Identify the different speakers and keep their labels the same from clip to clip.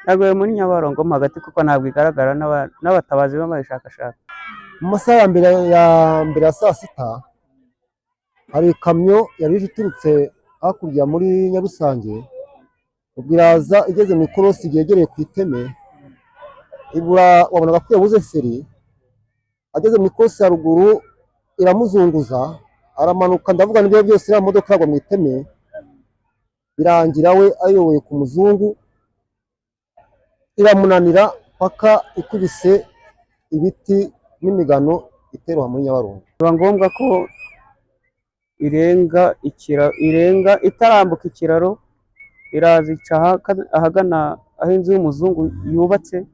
Speaker 1: Yaguye muri Nyabarongo mo hagati kuko ntabwo igaragara, n'abatabazi bayishakashaka.
Speaker 2: Mu masaha ya mbere ya saa 6, hari ikamyo yari ije iturutse hakurya muri Nyarusange. Ubwo iraza, igeze mu ikorosi ryegereye ku iteme, ibura, wabonaga ko yabuze feri. Ageze mu ikorosi haruguru iramuzunguza, aramanuka. Ndavuga nibyo byose, iriya modoka iragwa mu iteme, birangira we ayoboye ku muzungu, iramunanira paka ikubise ibiti n'imigano, iteroha muri Nyabarongo.
Speaker 1: Biba ngombwa ko irenga ikiraro, irenga itarambuka ikiraro, iraza ica ahagana aho inzu y'umuzungu yubatse,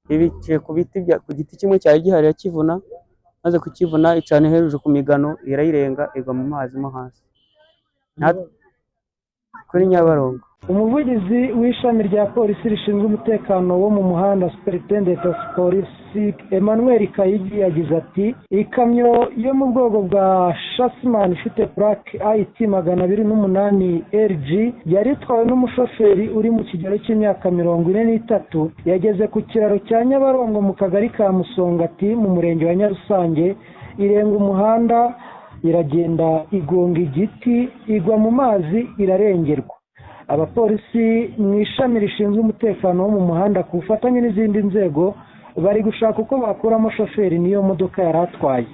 Speaker 1: ibiciye ku biti ku giti kimwe cyari gihari, irakivuna. Maze kukivuna, icana hejuru ku migano, irayirenga, igwa mu mazi mo hasi kuri Nyabarongo.
Speaker 3: Umuvugizi w'ishami rya polisi rishinzwe umutekano wo mu muhanda, Superintendent of Police Emmanuel Kayigi, yagize ati: "Ikamyo yo mu bwoko bwa Shasman ifite plaque IT 208 RG yari itwawe n'umushoferi uri mu kigero cy'imyaka 43, yageze ku kiraro cya Nyabarongo mu kagari ka Musongati mu murenge wa Nyarusange, irenga umuhanda, iragenda igonga igiti, igwa mu mazi, irarengerwa. Abapolisi mu ishami rishinzwe umutekano wo mu muhanda ku bufatanye n'izindi nzego bari gushaka uko bakuramo shoferi n'iyo modoka yari atwaye."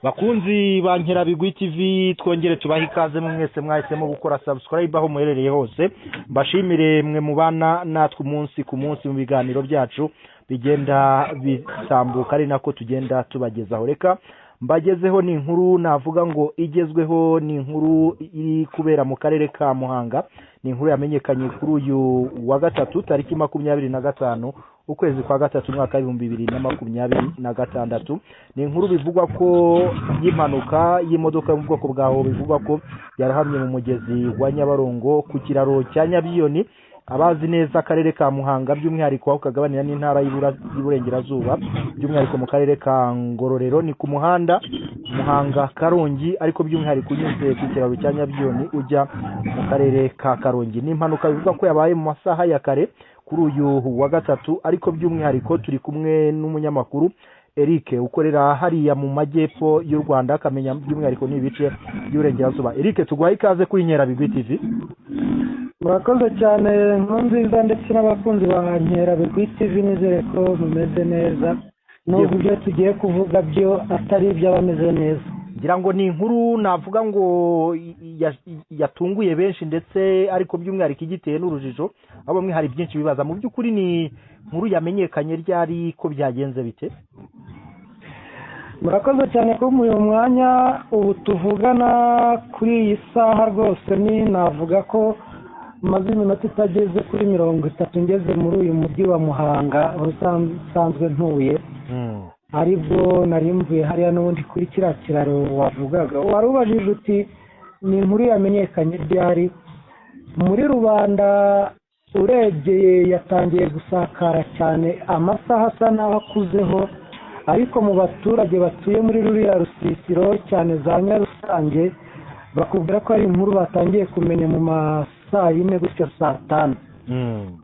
Speaker 4: Bakunzi ba Nkerabigwi TV, twongere tubahe ikaze mu mwese mwahisemo gukora subscribe aho muherereye hose. Mbashimire mwe mubana natwe umunsi ku munsi mu biganiro byacu bigenda bitambuka, ari nako tugenda tubagezaho. Reka mbagezeho ni inkuru navuga ngo igezweho, ni inkuru iri kubera mu karere ka Muhanga. Ni inkuru yamenyekanye kuri uyu wa gatatu, tariki 25 ukwezi kwa gatatu, umwaka w'2026. Ni inkuru bivugwa ko y'impanuka y'imodoka yo mu bwoko bwa Howo, bivugwa ko yarahamye mu mugezi wa Nyabarongo ku kiraro cya Nyabiyoni. Abazi neza akarere ka Muhanga, by'umwihariko aho kagabanira n'intara y'Iburengerazuba, by'umwihariko mu karere ka Ngororero, ni ku muhanda Muhanga Karongi, ariko by'umwihariko unyuze ku kiraro cya Nyabiyoni ujya mu karere ka Karongi. Ni impanuka bivugwa ko yabaye mu masaha ya kare kuri uyu wa gatatu, ariko by'umwihariko turi kumwe n'umunyamakuru Eric ukorera hariya mu majyepfo y'u Rwanda, akamenya by'umwihariko n'ibice by'Iburengerazuba. Eric, tuguhaye ikaze kuri Nkerabigwi TV.
Speaker 3: Murakoze cyane, Nkurunziza ndetse n'abakunzi ba Nkerabigwi TV. Nizere ko mumeze neza, nubwo ibyo tugiye kuvuga byo atari iby'abameze neza.
Speaker 4: Ngira ngo ni inkuru navuga ngo yatunguye benshi ndetse, ariko by'umwihariko igiteye n'urujijo, aho bamwe hari byinshi bibaza. Mu by'ukuri ni inkuru yamenyekanye ryari, ko byagenze bite?
Speaker 3: Murakoze cyane ko uyu mwanya ubu tuvugana kuri iyi saha rwose ni navuga ko maze iminota itageze kuri 30 ngeze muri uyu mujyi wa Muhanga aho nsanzwe ntuye, aribwo nari mvuye hariya n'ubundi kuri kiriya kiraro wavugaga. Wari ubajije uti: "Ni inkuru yamenyekanye ryari?" Muri rubanda urebye yatangiye gusakara cyane amasaha asa n'aho akuzeho, ariko mu baturage batuye muri ruriya rusisiro, cyane za Nyarusange, bakubwira ko ari inkuru batangiye kumenya mu ma saa yine gutyo, saa tanu.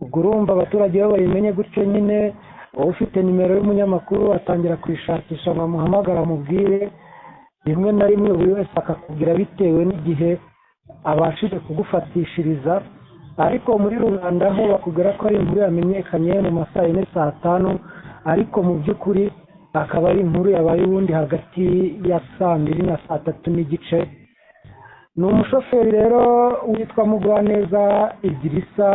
Speaker 3: Ubwo urumva abaturage iyo bayimenye gutyo nyine, ufite nimero y'umunyamakuru atangira kuyishakisha ngo amuhamagare amubwire. Rimwe na rimwe buri wese akakubwira bitewe n'igihe abashije kugufatishiriza, ariko muri rubanda ho bakubwira ko ari inkuru yamenyekanye mu ma saa yine, saa tanu, ariko mu by'ukuri akaba ari inkuru yabaye ubundi hagati ya saa 2 na saa 3 n'igice. Ni umushoferi rero witwa Mugwaneza Idirisa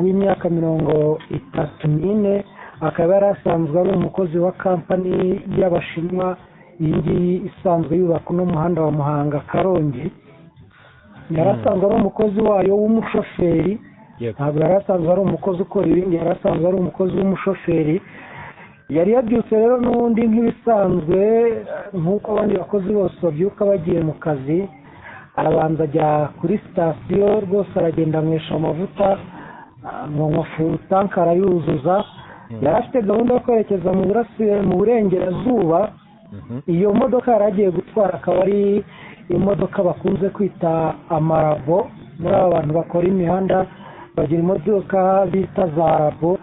Speaker 3: w'imyaka 34, akaba yari asanzwe ari umukozi wa kampani y'Abashinwa iyi ngiyi isanzwe yubaka uno muhanda wa Muhanga Karongi. Yari asanzwe ari umukozi wayo w'umushoferi, ntabwo yari asanzwe ari umukozi ukora ibindi, yari asanzwe ari umukozi w'umushoferi. Yari yabyutse rero n'ubundi nk'ibisanzwe, nk'uko abandi bakozi bose babyuka bagiye mu kazi, arabanza ajya kuri sitasiyo rwose, aragenda anywesha amavuta, anywa full tank, arayuzuza. Yari afite gahunda yo kwerekeza mu burengerazuba. Iyo modoka yari agiye gutwara akaba ari imodoka bakunze kwita amarabo muri aba bantu bakora imihanda. Bagira imodoka bita za rabo,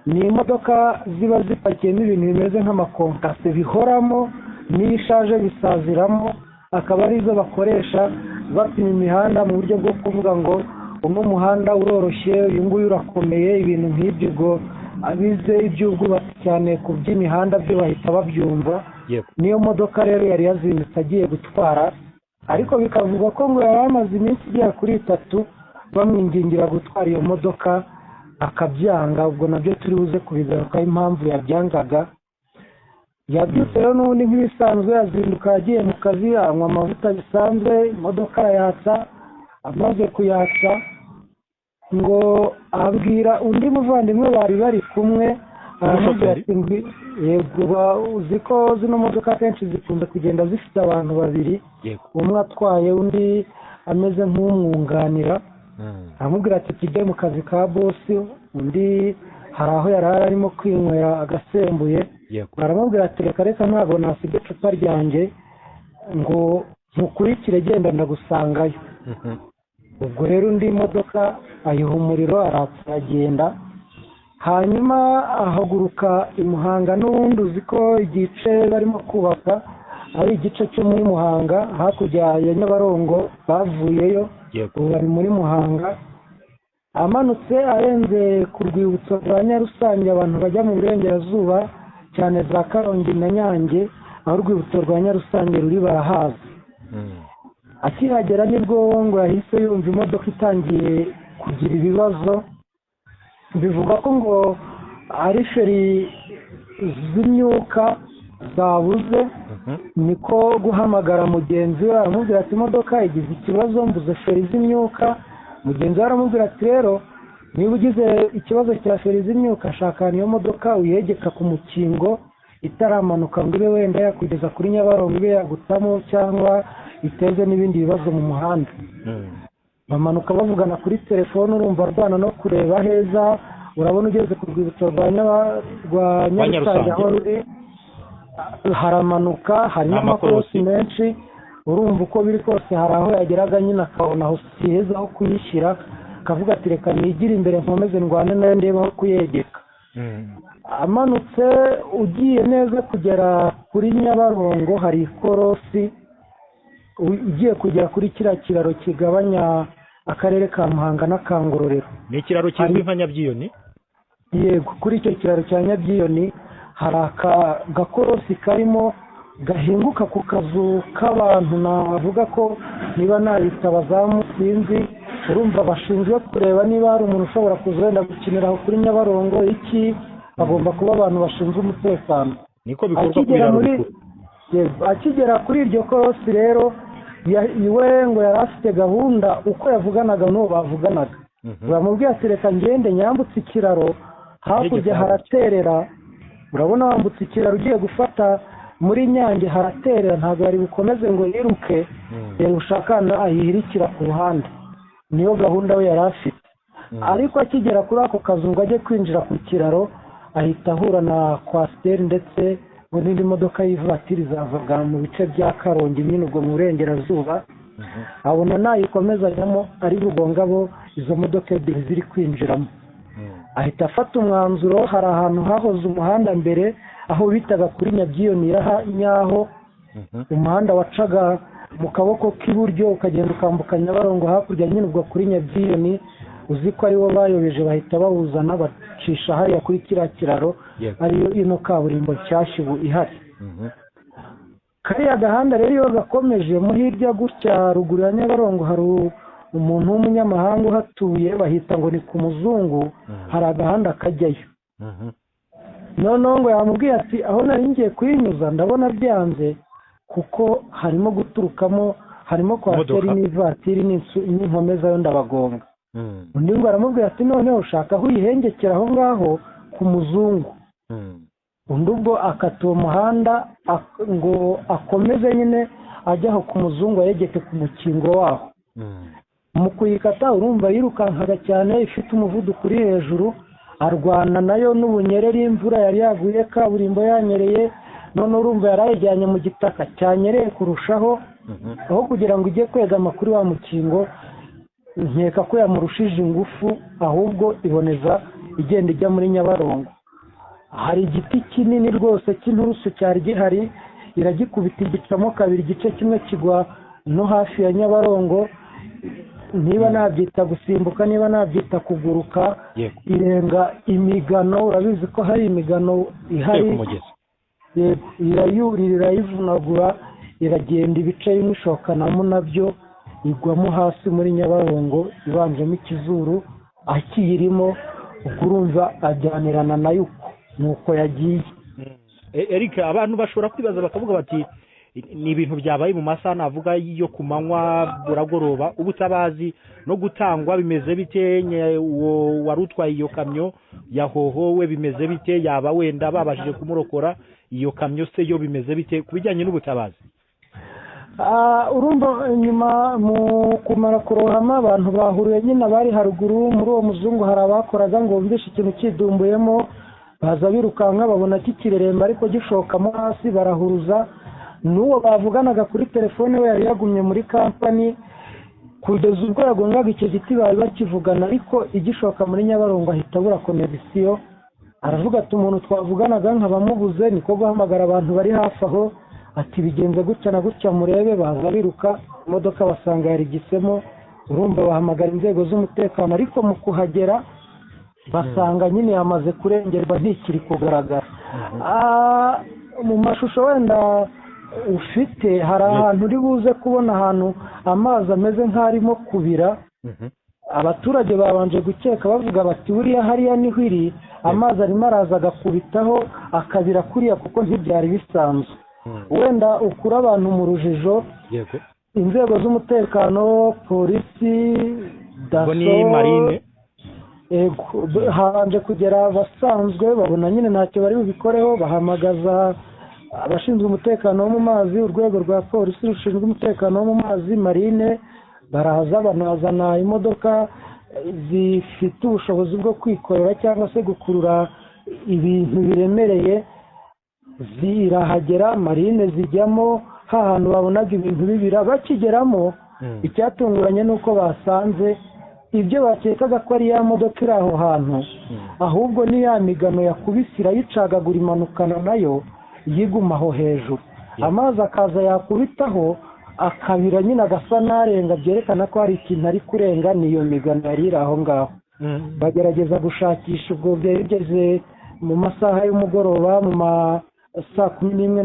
Speaker 3: ni imodoka ziba zipakiyemo ibintu bimeze nk'amakonkase bihoramo, n'iyo ishaje bisaziramo, akaba arizo bakoresha bapima imihanda mu buryo bwo kuvuga ngo uno muhanda uroroshye, uyu nguyu urakomeye, ibintu nk'ibyo. Ubwo abize iby'ubwubatsi cyane ku by'imihanda byo bahita babyumva. Niyo modoka rero yari yazindutse agiye gutwara, ariko bikavugwa ko ngo yari amaze iminsi igera kuri 3 bamwingingira gutwara iyo modoka akabyanga. Ubwo nabyo turi buze kubigarukaho impamvu yabyangaga. Yabyutse rero n'ubundi nk'ibisanzwe, azinduka yagiye mu kazi, anywa amavuta bisanzwe, imodoka arayatsa. Amaze kuyatsa ngo abwira undi muvandimwe bari bari kumwe, aramubwira ati yego uzi ko zino modoka akenshi zikunze kugenda zifite abantu babiri, umwe atwaye undi ameze nk'umwunganira. Aramubwira ati tujye mu kazi ka bosi, undi hari aho yari arimo kwinywera agasembuye. Aramubwira ati reka reka ntabwo nasiga icupa ryanjye ngo nkukurikire, genda ndagusangayo. Ubwo rero undi modoka ayiha umuriro aratsa aragenda. Hanyuma ahaguruka i Muhanga, n'ubundi uzi ko igice barimo kubaka ari igice cyo muri Muhanga hakurya ya Nyabarongo, bavuyeyo ubu bari muri Muhanga. Amanutse arenze ku rwibutso rwa Nyarusange, abantu bajya mu burengerazuba cyane za Karongi na Nyange, aho urwibutso rwa Nyarusange ruri barahazi. Akihagera nibwo ngo yahise yumva imodoka itangiye kugira ibibazo, bivugwa ko ngo ari feri z'imyuka zabuze. Niko guhamagara mugenzi we aramubwira ati imodoka igize ikibazo, mbuze feri z'imyuka. Mugenzi we aramubwira ati rero niba ugize ikibazo cya feri z'imyuka, shaka niyo modoka uyegeka ku mukingo itaramanuka ngo ibe wenda yakugeza kuri Nyabarongo, ibe yagutamo cyangwa iteze n'ibindi bibazo mu muhanda. Bamanuka bavugana kuri telefone, urumva arwana no kureba heza. Urabona ugeze ku rwibutso rwa Nyarusange aho ruri haramanuka, hari n'amakorosi menshi. Urumva uko biri kose hari aho yageraga nyine akabona aho si heza ho kuyishyira, akavuga ati reka nigire imbere nkomeze ndwane nayo ndebe aho kuyegeka. Amanutse ugiye neza kugera kuri Nyabarongo hari ikorosi, ugiye kugera kuri kiriya kiraro kigabanya akarere ka Muhanga n'aka Ngororero.
Speaker 4: Ni ikiraro kizwi nka Nyabyiyoni?
Speaker 3: Yego, kuri icyo kiraro cya Nyabyiyoni hari agakorosi karimo gahinguka ku kazu k'abantu, navuga ko niba nabita abazamu sinzi, urumva bashinzwe kureba niba hari umuntu ushobora kuza wenda gukinira aho kuri Nyabarongo iki, bagomba kuba abantu bashinzwe umutekano.
Speaker 4: Niko bikorwa ku biraro bikuru.
Speaker 3: Akigera kuri iryo korosi rero, iwe ngo yari afite gahunda uko yavuganaga n'uwo bavuganaga. Bamubwiye ati reka ngende nyambutse ikiraro, hakurya haraterera. Urabona wambutse ikiraro ugiye gufata muri Nyange haraterera, ntabwo yari bukomeze ngo yiruke, yari ushakana ayihirikira ku ruhande. Niyo gahunda we yari afite. Ariko akigera kuri ako kazu ngo ajye kwinjira ku kiraro, ahita ahura na kwasiteri ndetse ngo n'indi modoka y'ivatiri zavaga mu bice bya Karongi nyine ubwo mu burengerazuba. Abona nayikomezanyamo ari bugonga bo izo modoka ebyiri ziri kwinjiramo. Ahita afata umwanzuro. Hari ahantu hahoze umuhanda mbere aho bitaga kuri Nyabyiyoni nyaho, umuhanda wacaga mu kaboko k'iburyo ukagenda ukambuka Nyabarongo hakurya nyine ubwo kuri Nyabyiyoni, uzi ko ariwo bayobeje bahita bawuzana bacisha hariya kuri kiriya kiraro, ariyo ino kaburimbo nshyashya ubu ihari. Kariya gahanda rero iyo gakomeje mu hirya gutya ruguru ya Nyabarongo hari umuntu w'umunyamahanga uhatuye, bahita ngo ni ku muzungu, hari agahanda kajyayo. Noneho ngo yamubwiye ati aho nari ngiye kuyinyuza ndabona byanze, kuko harimo guturukamo, harimo kwasiteri n'ivatiri n'inkome zayo ndabagonga. Undi ngo aramubwira ati noneho ushaka aho uyihengekera aho ngaho ku muzungu. Undi ubwo akata uwo muhanda ngo akomeze nyine ajya aho ku muzungu ayegeke ku mukingo waho. Mu kuyikata urumva yirukankaga cyane, ifite umuvuduko uri hejuru, arwana nayo n'ubunyereri, imvura yari yaguye, kaburimbo yanyereye, none urumva yarayijyanye mu gitaka cyanyereye kurushaho, aho kugira ngo ujye kwegama kuri wa mukingo Nkeka ko yamurushije ingufu, ahubwo iboneza igenda ijya muri Nyabarongo. Hari igiti kinini rwose cy'inturusu cyari gihari, iragikubita igicamo kabiri, igice kimwe kigwa no hafi ya Nyabarongo. Niba nabyita gusimbuka, niba nabyita kuguruka, irenga imigano. Urabizi ko hari imigano ihari, irayurira, irayivunagura, iragenda ibice bimwe ishokanamo nabyo, igwamo hasi muri Nyabarongo, ibanjemo ikizuru akiyirimo. Ubwo urumva ajyanirana nayo uko nuko yagiye.
Speaker 4: Eric, abantu bashobora kwibaza bakavuga bati ni ibintu byabaye mu masaha navuga yo ku manywa buragoroba, ubutabazi no gutangwa bimeze bite? Uwo wari utwaye iyo kamyo ya Hoho we bimeze bite? Yaba wenda babashije kumurokora? Iyo kamyo se yo bimeze bite ku bijyanye n'ubutabazi?
Speaker 3: Urumva nyuma mu kumara kurohama abantu bahuriye nyine abari haruguru muri uwo muzungu, hari abakoraga ngo bumvishe ikintu kidumbuyemo, baza birukanka babona kikireremba ariko gishokamo hasi, barahuruza. N'uwo bavuganaga kuri telefone we yari yagumye muri kampani kugeza ubwo yagongaga icyo giti, bari bakivugana, ariko igishoka muri Nyabarongo ahita abura connexion. Aravuga ati umuntu twavuganaga nkabamubuze, niko guhamagara abantu bari hafi aho, ati bigenze gutya na gutya murebe. Baza biruka, imodoka basanga yarigisemo. Urumva bahamagara inzego z'umutekano, ariko mu kuhagera basanga nyine yamaze kurengerwa, ntikiri kugaragara. Mu mashusho wenda ufite hari ahantu uri buze kubona ahantu amazi ameze nk'arimo kubira. Abaturage babanje gukeka bavuga bati buriya hariya niho iri, amazi arimo araza agakubitaho akabira kuriya, kuko ntibyari bisanzwe. Wenda ukura abantu mu rujijo. Inzego z'umutekano, polisi, daso,
Speaker 4: marine,
Speaker 3: habanje kugera abasanzwe, babona nyine ntacyo bari bubikoreho, bahamagaza abashinzwe umutekano wo mu mazi, urwego rwa polisi rushinzwe umutekano wo mu mazi, marine, baraza banazana imodoka zifite ubushobozi bwo kwikorera cyangwa se gukurura ibintu biremereye, zirahagera. Marine zijyamo hahantu babonaga ibintu bibira. Bakigeramo icyatunguranye ni uko basanze ibyo bakekaga ko ari ya modoka iri aho hantu, ahubwo ni ya migano yakubise irayicagagura imanukana nayo yiguma aho hejuru. Amazi akaza yakubitaho akabira nyine agasa n'arenga, byerekana ko hari ikintu ari kurenga, niyo migano yari iri aho ngaho. Bagerageza gushakisha, ubwo byari bigeze mu masaha y'umugoroba, mu ma 11:40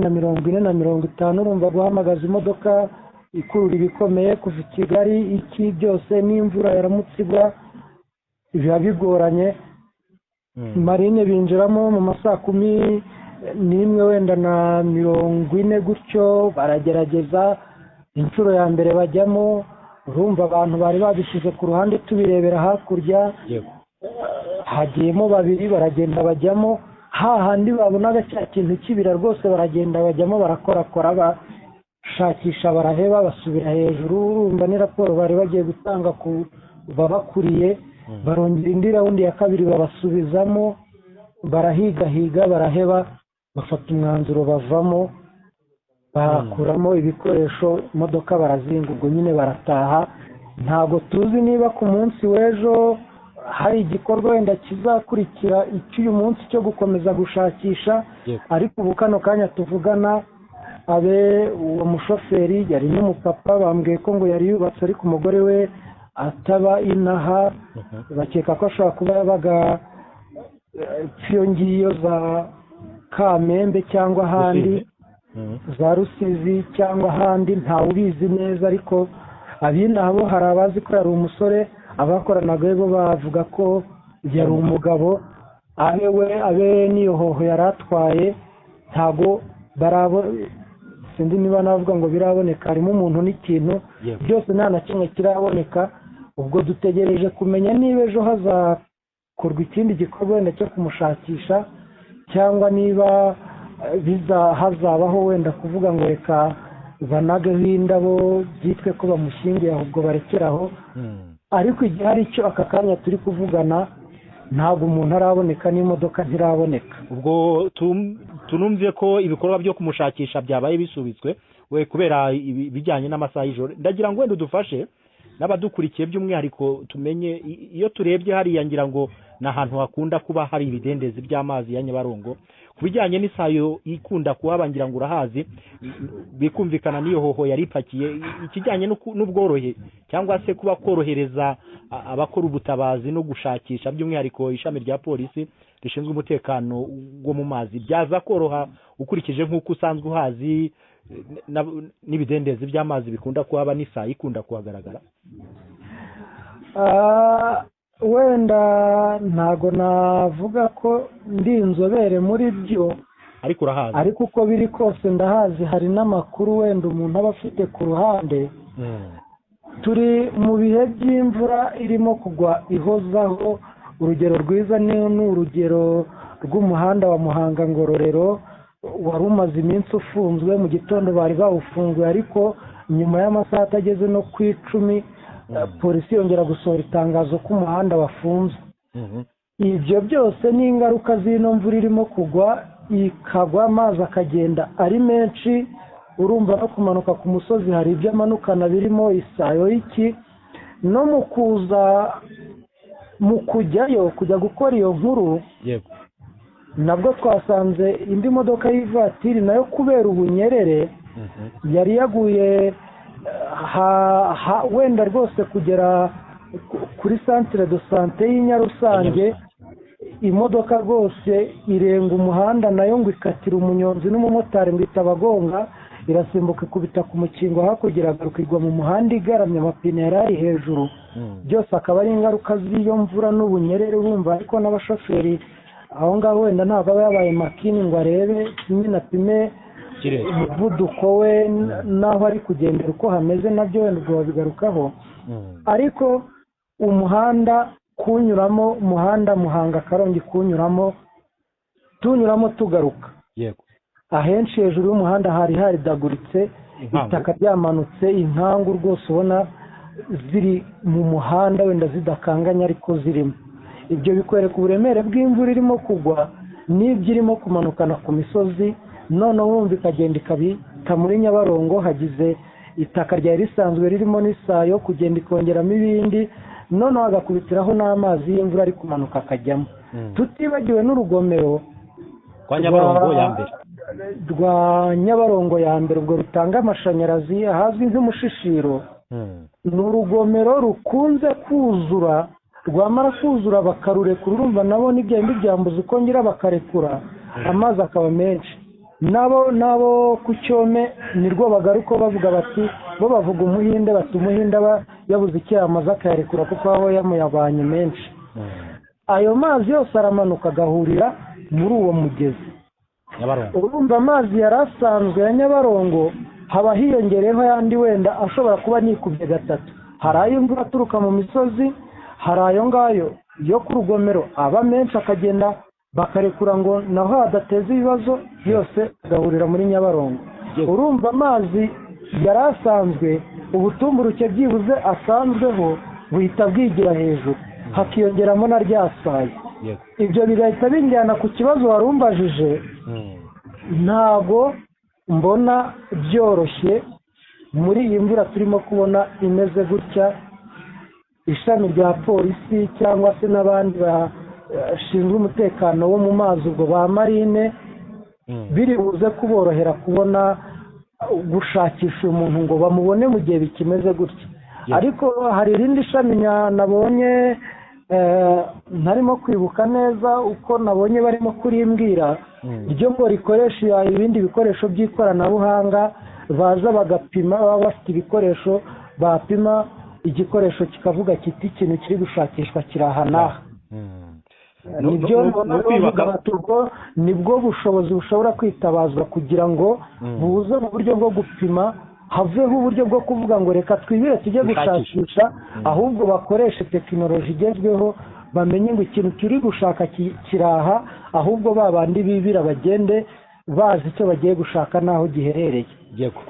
Speaker 3: na 50. Urumva guhamagaza imodoka ikurura ibikomeye kuva i Kigali, iki byose n'imvura yaramutse igwa biba bigoranye. Marine binjiramo mu ma 11:40 wenda na 40 gutyo, baragerageza inshuro ya mbere bajyamo. Urumva abantu bari babishyize ku ruhande tubirebera hakurya, hagiyemo babiri baragenda bajyamo hahandi babonaga cya kintu kibira rwose, baragenda bajyamo barakorakora, bashakisha baraheba, basubira hejuru. Urumva ni raporo bari bagiye gutanga ku babakuriye, barongera indi rawundi ya kabiri babasubizamo, barahigahiga baraheba, bafata umwanzuro bavamo, bakuramo ibikoresho, imodoka barazinga, ubwo nyine barataha. Ntabwo tuzi niba ku munsi w'ejo hari igikorwa wenda kizakurikira icy'uyu munsi cyo gukomeza gushakisha, ariko ubu kano kanya tuvugana abe uwo mushoferi yari n'umupapa, bambwiye ko ngo yari yubatse ariko umugore we ataba inaha, bakeka ko ashobora kuba yabaga iyo ngiyo za Kamembe cyangwa ahandi, za Rusizi cyangwa ahandi, ntawe ubizi neza. Ariko abinaha bo hari abazi ko yari umusore, abakoranaga bo bavuga ko yari umugabo, abe we abe n'iyo Hoho yari atwaye ntago barabo, sinzi niba navuga ngo biraboneka, harimo umuntu n'ikintu byose nta na kimwe kiraboneka. Ubwo dutegereje kumenya niba ejo hazakorwa ikindi gikorwa wenda cyo kumushakisha, cyangwa niba hazabaho wenda kuvuga ngo reka banageho indabo byitwe ko bamushyinguye, ahubwo barekeraho. Ariko igihe hari icyo aka kanya turi kuvugana ntabwo umuntu araboneka n'imodoka ntiraboneka.
Speaker 4: Ubwo tunumvye ko ibikorwa byo kumushakisha byabaye bisubitswe we kubera ibijyanye n'amasaha y'ijoro. Ndagira ngo wenda udufashe n'abadukurikiye by'umwihariko tumenye, iyo turebye hariya ngira ngo ni ahantu hakunda kuba hari ibidendezi by'amazi ya Nyabarongo. Ku bijyanye n'isayo ikunda kuhaba ngira ngo urahazi, bikumvikana n'iyo hoho yari ipakiye. Ikijyanye n'ubworohe cyangwa se kuba korohereza abakora ubutabazi no gushakisha, by'umwihariko ishami rya polisi rishinzwe umutekano wo mu mazi, byaza koroha ukurikije nk'uko usanzwe uhazi n'ibidendezi by'amazi bikunda kuhaba n'isayo ikunda kuhagaragara?
Speaker 3: Wenda ntago navuga ko ndi inzobere muri byo,
Speaker 4: ariko urahazi.
Speaker 3: Ariko uko biri kose ndahazi, hari n'amakuru wenda umuntu aba afite ku ruhande. Turi mu bihe by'imvura irimo kugwa ihozaho. Urugero rwiza ni urugero rw'umuhanda wa Muhanga Ngororero wari umaze iminsi ufunzwe. Mu gitondo bari bawufunguye, ariko nyuma y'amasaha atageze no ku 10 polisi yongera gusohora itangazo ko umuhanda wafunzwe. Ibyo byose ni ingaruka z'ino mvura irimo kugwa, ikagwa amazi akagenda ari menshi. Urumva no kumanuka ku musozi hari ibyo amanukana birimo isayo y'iki, no mu kuza mu kujyayo kujya gukora iyo nkuru, nabwo twasanze indi modoka y'ivatiri nayo kubera ubunyerere yari yaguye wenda rwose kugera kuri centre de santé y'Inyarusange. Imodoka rwose irenga umuhanda nayo ngo ikatira umunyonzi n'umumotari ngo itabagonga, irasimbuka ikubita ku mukingo hakurya, iragaruka igwa mu muhanda igaramye, amapine yari ari hejuru. Byose akaba ari ingaruka z'iyo mvura n'ubunyerere. Urumva ariko n'abashoferi aho ngaho wenda ntabwo aba yabaye makini ngo arebe nyine apime umuvuduko we n'aho ari kugendera uko hameze, nabyo wenda ubwo babigarukaho. Ariko umuhanda kunyuramo, umuhanda Muhanga Karongi kunyuramo, tunyuramo tugaruka, ahenshi hejuru y'umuhanda hari haridaguritse, itaka ryamanutse, inkangu rwose ubona ziri mu muhanda wenda zidakanganye ariko zirimo. Ibyo bikwereka uburemere bw'imvura irimo kugwa n'ibyo irimo kumanukana ku misozi. Noneho wumva ikagenda ikabita muri Nyabarongo, hagize itaka ryari risanzwe ririmo n'isayo, kugenda ikongeramo ibindi, noneho agakubitiraho n'amazi y'imvura ari kumanuka akajyamo. Tutibagiwe n'urugomero
Speaker 4: rwa Nyabarongo ya mbere,
Speaker 3: rwa Nyabarongo ya mbere, ubwo rutanga amashanyarazi ahazwi nk'Umushishiro. Ni urugomero rukunze kuzura, rwamara kuzura bakarurekura. Urumva nabo n'ibyo bindi byambuza uko ngira bakarekura amazi akaba menshi. Nabo ku Cyome nirwo bagaruka bavuga bati, bo bavuga umuhinde, bati umuhinde aba yabuze icyo yamaze akayarekura kuko aho yamuyabanye menshi. Ayo mazi yose aramanuka agahurira muri uwo mugezi. Urumva amazi yari asanzwe ya Nyabarongo haba hiyongereyeho ayandi wenda ashobora kuba nikubye gatatu. Hari ay'imvura aturuka mu misozi, hari ayo ngayo yo ku rugomero aba menshi akagenda bakarekura ngo naho hadateza ibibazo, yose agahurira muri Nyabarongo. Urumva amazi yari asanzwe ubutumburuke byibuze asanzweho buhita bwigira hejuru, hakiyongeramo na rya sayo. Ibyo bigahita binjyana ku kibazo warumbajije. Ntabwo mbona byoroshye muri iyi mvura turimo kubona imeze gutya. Ishami rya polisi cyangwa se n'abandi bashinzwe umutekano wo mu mazi, ubwo ba marine, biri buze kuborohera kubona gushakisha umuntu ngo bamubone mu gihe bikimeze gutya. Ariko hari irindi shami nabonye, ntarimo kwibuka neza uko nabonye barimo kurimbwira, ryo ngo rikoresha ibindi bikoresho by'ikoranabuhanga, baza bagapima, baba bafite ibikoresho bapima, igikoresho kikavuga kiti ikintu kiri gushakishwa kiri aha n'aha. Nibyo nibwo bushobozi bushobora kwitabazwa kugira ngo buze mu buryo bwo gupima, haveho uburyo bwo kuvuga ngo reka twibire tujye gushakisha, ahubwo bakoreshe tekinoloji igezweho, bamenye ngo ikintu turi gushaka kiraha, ahubwo babandi bibira bagende bazi icyo bagiye gushaka n'aho giherereye.
Speaker 4: Yego,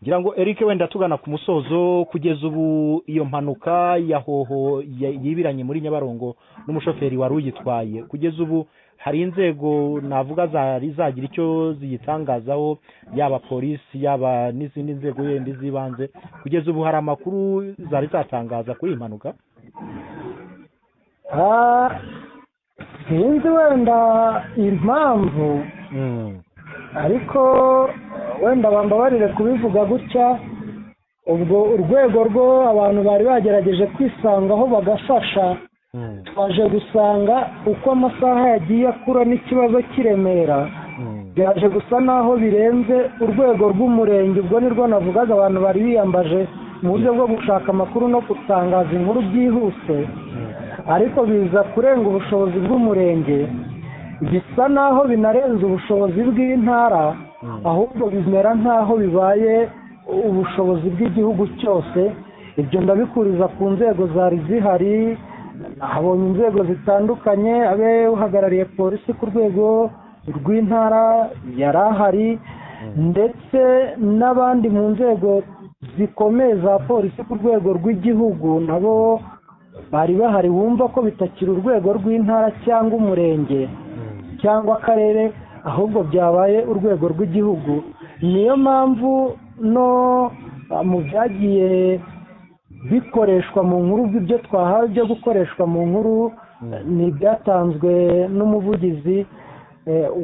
Speaker 4: Ngira ngo Eric, wenda tugana ku musozo, kugeza ubu iyo mpanuka ya Hoho yibiranye muri Nyabarongo n'umushoferi wari uyitwaye, kugeza ubu hari inzego navuga zari zagira icyo ziyitangazaho, yaba polisi, yaba n'izindi nzego yenda z'ibanze? Kugeza ubu hari amakuru zari zatangaza kuri iyi mpanuka?
Speaker 3: Sinzi wenda impamvu, ariko wenda bambabarire kubivuga gutya, ubwo urwego rwo abantu bari bagerageje kwisangaho bagafasha, twaje gusanga uko amasaha yagiye akura n'ikibazo kiremera, byaje gusa naho birenze urwego rw'umurenge. Ubwo nirwo navugaga abantu bari biyambaje mu buryo bwo gushaka amakuru no gutangaza inkuru byihuse, ariko biza kurenga ubushobozi bw'umurenge, bisa naho binarenze ubushobozi bw'intara, ahubwo bimera nk'aho bibaye ubushobozi bw'igihugu cyose. Ibyo ndabikuriza ku nzego zari zihari, habonye inzego zitandukanye, abe uhagarariye polisi ku rwego rw'intara yari ahari, ndetse n'abandi mu nzego zikomeye za polisi ku rwego rw'igihugu nabo bari bahari. Wumva ko bitakiri urwego rw'intara cyangwa umurenge cyangwa akarere, ahubwo byabaye urwego rw'igihugu. Niyo mpamvu no mu byagiye bikoreshwa mu nkuru, ibyo twahawe byo gukoreshwa mu nkuru ni ibyatanzwe n'umuvugizi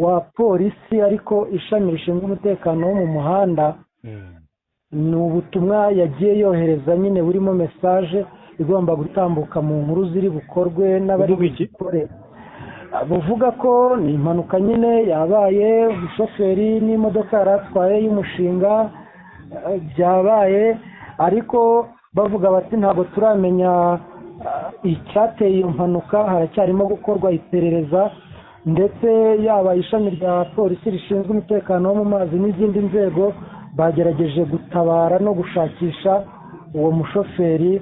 Speaker 3: wa polisi, ariko ishami rishinzwe umutekano wo mu muhanda. Ni ubutumwa yagiye yohereza nyine burimo message igomba gutambuka mu nkuru ziri bukorwe n'abari bukore, buvuga ko ni impanuka nyine yabaye, umushoferi n'imodoka yari atwaye y'umushinga byabaye, ariko bavuga bati ntabwo turamenya icyateye iyo mpanuka, haracyarimo gukorwa iperereza. Ndetse yaba ishami rya polisi rishinzwe umutekano wo mu mazi n'izindi nzego bagerageje gutabara no gushakisha uwo mushoferi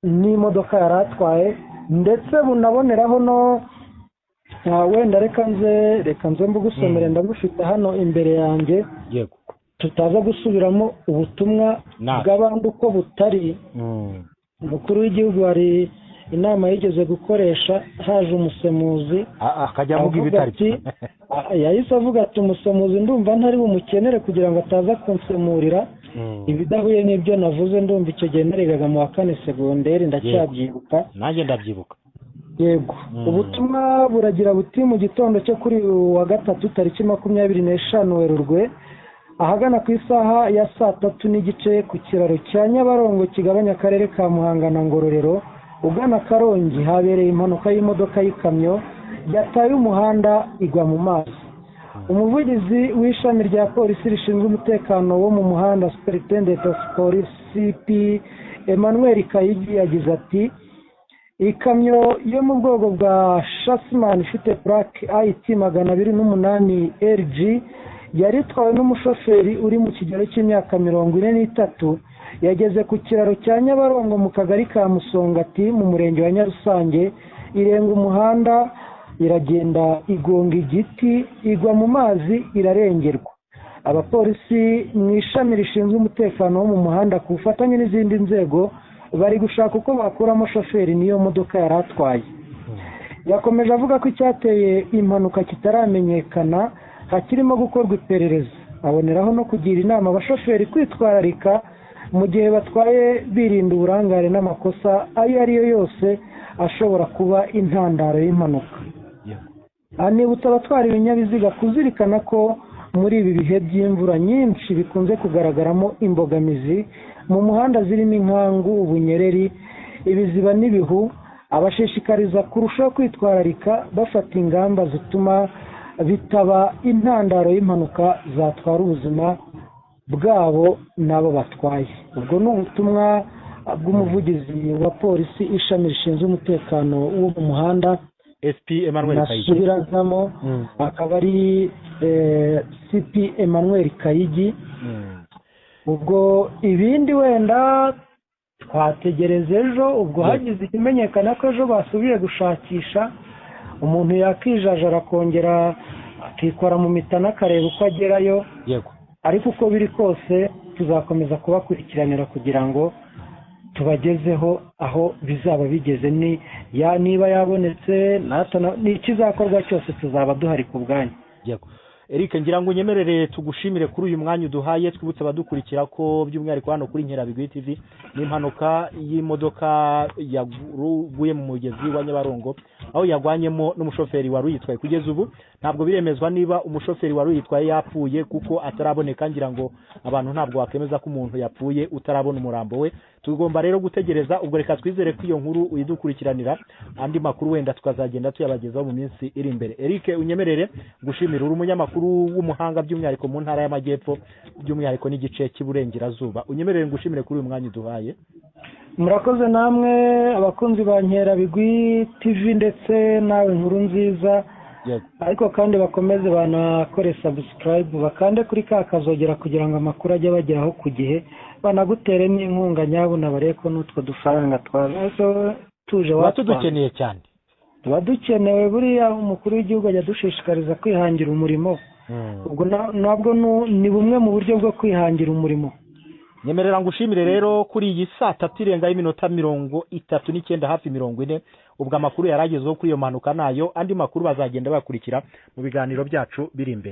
Speaker 3: n'imodoka yari atwaye, ndetse bunaboneraho no wenda reka nze mbugusomere, ndabufite hano imbere yanjye, tutaza gusubiramo ubutumwa bw'abandi uko butari. Umukuru w'igihugu hari inama yigeze gukoresha, haje umusemuzi
Speaker 4: akajya avuga ibitari,
Speaker 3: yahise avuga ati umusemuzi ndumva ntari bumukenere kugira ngo ataza kunsemurira ibidahuye n'ibyo navuze. Ndumva icyo gihe narigaga mu wa 4 segonderi, ndacyabyibuka.
Speaker 4: Nanjye ndabyibuka.
Speaker 3: Yego. Ubutumwa buragira buti: mu gitondo cyo kuri wa gatatu tariki 25 Werurwe, ahagana ku isaha ya 3:30 ku kiraro cya Nyabarongo kigabanya akarere ka Muhanga na Ngororero ugana Karongi, habereye impanuka y'imodoka y'ikamyo yataye umuhanda igwa mu mazi. Umuvugizi w'ishami rya polisi rishinzwe umutekano wo mu muhanda, Superintendent of Police CP Emmanuel Kayigi, yagize ati: ikamyo yo mu bwoko bwa Chasman ifite plaque IT 208 LG yari itwawe n'umushoferi uri mu kigero cy'imyaka 43, yageze ku kiraro cya Nyabarongo mu kagari ka Musongati mu murenge wa Nyarusange, irenga umuhanda iragenda igonga igiti, igwa mu mazi irarengerwa. Abapolisi mu ishami rishinzwe umutekano wo mu muhanda ku bufatanye n'izindi nzego bari gushaka uko bakuramo shoferi n'iyo modoka yari atwaye. Yakomeje avuga ko icyateye impanuka kitaramenyekana, hakirimo gukorwa iperereza. Aboneraho no kugira inama abashoferi kwitwararika mu gihe batwaye, birinda uburangare n'amakosa ayo ari yo yose ashobora kuba intandaro y'impanuka. Anibutsa abatwara ibinyabiziga kuzirikana ko muri ibi bihe by'imvura nyinshi bikunze kugaragaramo imbogamizi mu muhanda zirimo inkangu, ubunyereri, ibiziba n'ibihu, abashishikariza kurushaho kwitwararika bafata ingamba zituma bitaba intandaro y'impanuka zatwara ubuzima bwabo n'abo batwaye. Ubwo ni ubutumwa bw'umuvugizi wa polisi ishami rishinzwe umutekano wo mu muhanda
Speaker 4: SP Emmanuel Kayigi,
Speaker 3: nasubiragamo akaba ari CP Emmanuel Kayigi. Ubwo ibindi wenda twategereza ejo, ubwo hagize ikimenyekana ko ejo basubiye gushakisha, umuntu yakijajara akongera akikora mu mitana akareba uko agerayo.
Speaker 4: Yego.
Speaker 3: Ariko uko biri kose tuzakomeza kubakurikiranira kugira ngo tubagezeho aho bizaba bigeze, ni ya niba yabonetse n'ikizakorwa cyose tuzaba duhari ku bwanyu.
Speaker 4: Yego Eric, ngira ngo unyemerere tugushimire kuri uyu mwanya uduhaye, twibutse abadukurikira ko by'umwihariko hano kuri Nkerabigwi TV n'impanuka y'imodoka yaguye mu mugezi wa Nyabarongo aho yagwanyemo n'umushoferi wari uyitwaye. Kugeza ubu ntabwo biremezwa niba umushoferi wari uyitwaye yapfuye kuko ataraboneka, ngira ngo abantu ntabwo wakemeza ko umuntu yapfuye utarabona umurambo we. Tugomba rero gutegereza, ubwo reka twizere ko iyo nkuru uyidukurikiranira, andi makuru wenda tukazagenda tuyabagezaho mu minsi iri imbere. Eric, unyemerere gushimira, uri umunyamakuru w'umuhanga by'umwihariko mu ntara y'Amajyepfo, by'umwihariko n'igice cy'Iburengerazuba. Unyemerere ngushimire kuri uyu mwanya uduhaye.
Speaker 3: Murakoze namwe abakunzi ba Nkerabigwi TV ndetse nawe Nkuru Nziza. Ariko kandi bakomeze banakore subscribe, bakande kuri ka kazogera kugira ngo amakuru ajye abageraho ku gihe, banagutere n'inkunga nyabuna, barebe ko n'utwo dufaranga twazo tuje
Speaker 4: tuba tudukeneye cyane.
Speaker 3: Tuba dukenewe. Buriya umukuru w'igihugu ajya adushishikariza kwihangira umurimo, ubwo nabwo ni bumwe mu buryo bwo kwihangira umurimo.
Speaker 4: Nyemerera ngushimire rero kuri iyi saa tatu irenga y'iminota 39 hafi 40, ubwo amakuru yaragezeho kuri iyo mpanuka nayo, andi makuru bazagenda bakurikira mu biganiro byacu biri imbere.